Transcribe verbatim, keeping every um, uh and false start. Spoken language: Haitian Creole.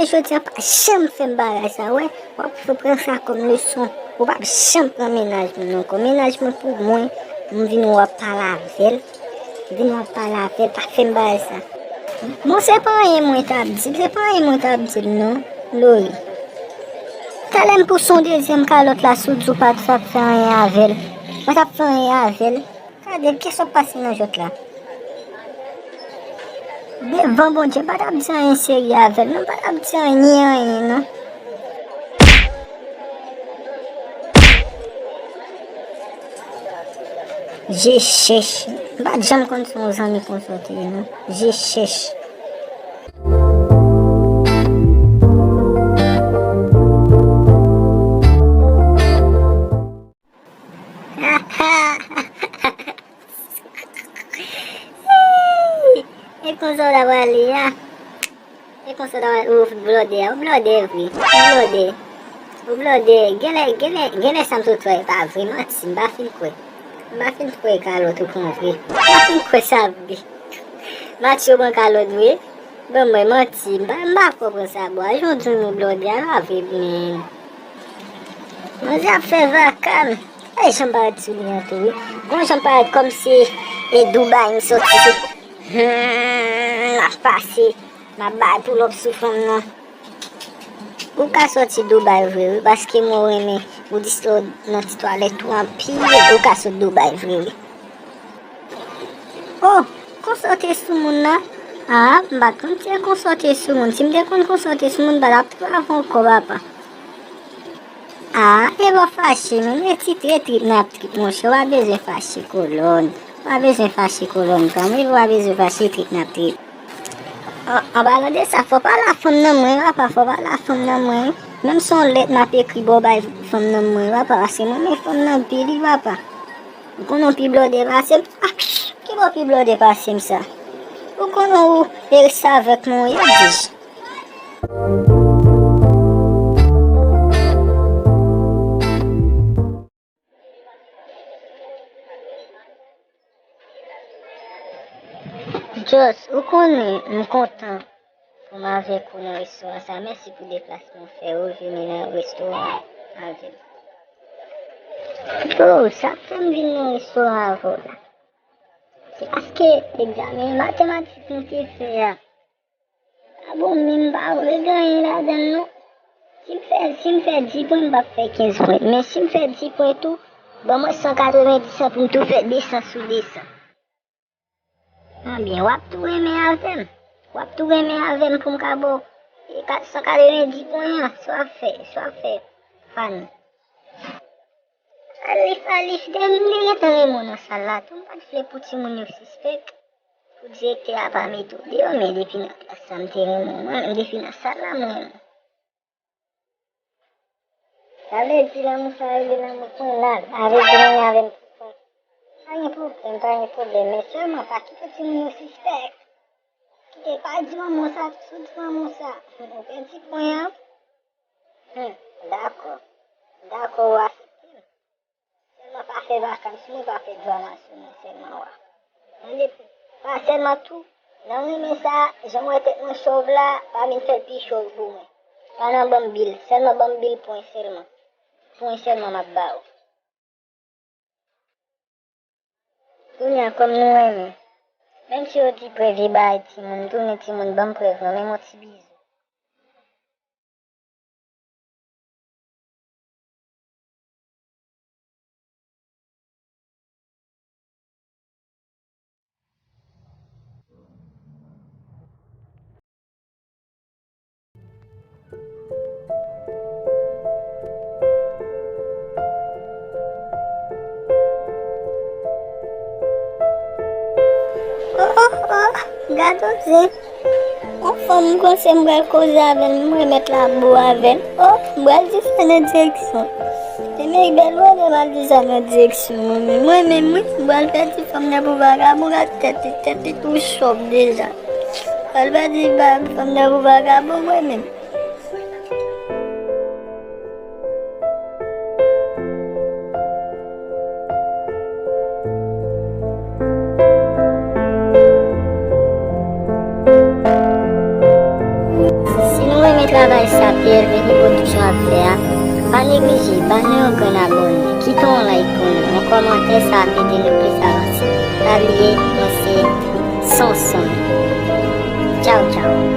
Jodi a pa janm fè m bagay sa, wè. W ap pran sa kòm leson. Ou p ap janm pran mennaj mwen non. Kòm mennaj mwen pou mwen, m vin w ap pale avè l. Vin w ap pale avè l, pa fè m bagay sa. Bon, se pa anyen mwen t ap di l, se pa anyen mwen t ap di l non, Lori. Talè m pouse yon dezyèm kalòt la sou di w pa t ap fè anyen avè l. Mwen t ap fè anyen avè l. Gade, kisa k pase nan jwèt la? Devan Bondye, m pa t ap di anyen serye avè l, non, m pa t ap di anyen, anyen, non. Je chèch. M pa t janm konn se yon zanmi konsa w te ye, non. Je chèch. E konsa w ta prale a? E konsa w ta prale? Ou blòdè a, ou blòdè vre. Ou blòdè. Ou blòdè. Genlè, genlè, genlè sa m sot fè pa vre, manti, m pa fin kwè. M pa fin kwè kalòt ou pran vre. M pa fin kwè sa vre. Matye w pran kalòt vre. Ban mwen manti, m pa, m pa konprann sa, bwa. Jan w di m ou blòdè a, pa vre, men. Manzè ap fè vaka m. E jan m parèt sou li an tou, wi. Gon jan m parèt kòm se e Dubai m soti. Hmm, m ap pase. M ap bay pull up sou fanm nan. Ou ka soti Dubai vre, wi, paske mwen renmen ou di sou nan ti twalèt ou anpil. Ou ka sot Dubai vre, wi. Oh, konsa w te sou moun nan? Ah, m pa t konn se konsa w te sou moun. Si m te konn konsa w te sou moun, m pa t ap travay ankò, papa. Ah, e pa fache, men e ti trip n ap trip, monchè. W pa bezwen fache, kolòn. W pa bezwen fache, kolòn pa m, wi, w pa bezwen fache, trip n ap trip. An, an palan de sa, fò w pa la fanm nan mwen, papa, fò w pa la fanm nan mwen. Menm se yon lèt m ap ekri ba w bay fanm nan mwen, papa, paske mwen renmen fanm nan anpil, wi, papa. Ou konnen w pi blòdè pase m? Ah, ki bò pi blòdè pase m sa? Ou konnen ou e restavèk mwen ye, dij. Just, ou konnen m kontan pou m avèk ou nan restoran sa. Mèsi pou deplasman w fè, ou vini nan restoran an avè m. Bro, sa k fè m vin nan restoran avè w la, se paske egzamen matematik nou te fè a, pa bon, men m pa vle gen anyen ladan l non. Si m fè, si m fè dis pwen, m p ap fè kenz pwen. Men si m fè dis pwen tou, ban mwen san katrevenndis an pou m tou fè de san sou de san. Anbyen, w ap tou renmen avè m. W ap tou renmen avè m pou m ka ba w, e, kat san katrevenndis pwen an, sa w ap fè, sa w ap fè, Fani. Alif, Alif, depi m te gentan renmen w nan sal la tou, m pa t vle pou timoun yo sispèk, pou direktè a pa mete w deyò, men depi nan klas la, m te renmen w, mwen menm, depi nan sal la, m renmen w. Sa vle di lanmou sa rele lanmou pou nal. Sa vle di renmen avè m pou kont. Pa gen pwoblèm, pa gen pwoblèm. Men sèlman pa kite timoun yo sispèk. Kite, pa di manman w sa, si w di manman w sa, ou pèdi pwen an. Hmm, dakò. Dakò, ou aksepte m. Sèlman pa fè vaka m sou mwen, pa fè drama sou mwen sèlman, wa. Tande, pa sèlman tou, nan renmen sa, jan m wè tèt mwen chòv la, pa vin fè l pi chòv pou mwen. Pa nan ban m bil, sèlman ban m bil pwen sèlman. Pwen sèlman m ap ba w. Kounye a, kòm nou renmen, menm si yo di prèv e bay timoun, tounen timoun, ban m prèv non, men m yon ti bizou. Oh, oh, oh, gad yon zen. Yon fanm m panse m pral koze avè l, m remèt labou avè l. Oh, m pral di sa nan direksyon. E men bèl wè lè m al di sa nan direksyon mwen menm. Mwen menm, wi, m pral pèdi fanm nan pou vagabon, gad tèt li, tèt li tou chòv deja. M pral pèdi fanm nan pou vagabon, mwen menm. Si nou renmen travay, fè a, pa neglije ba nou yon grenn abòne, kite yon like pou nou, yon kòmantè, sa ap ede nou plis avanse. Pa bliye, mwen se Sonson. Tchaw, tchaw.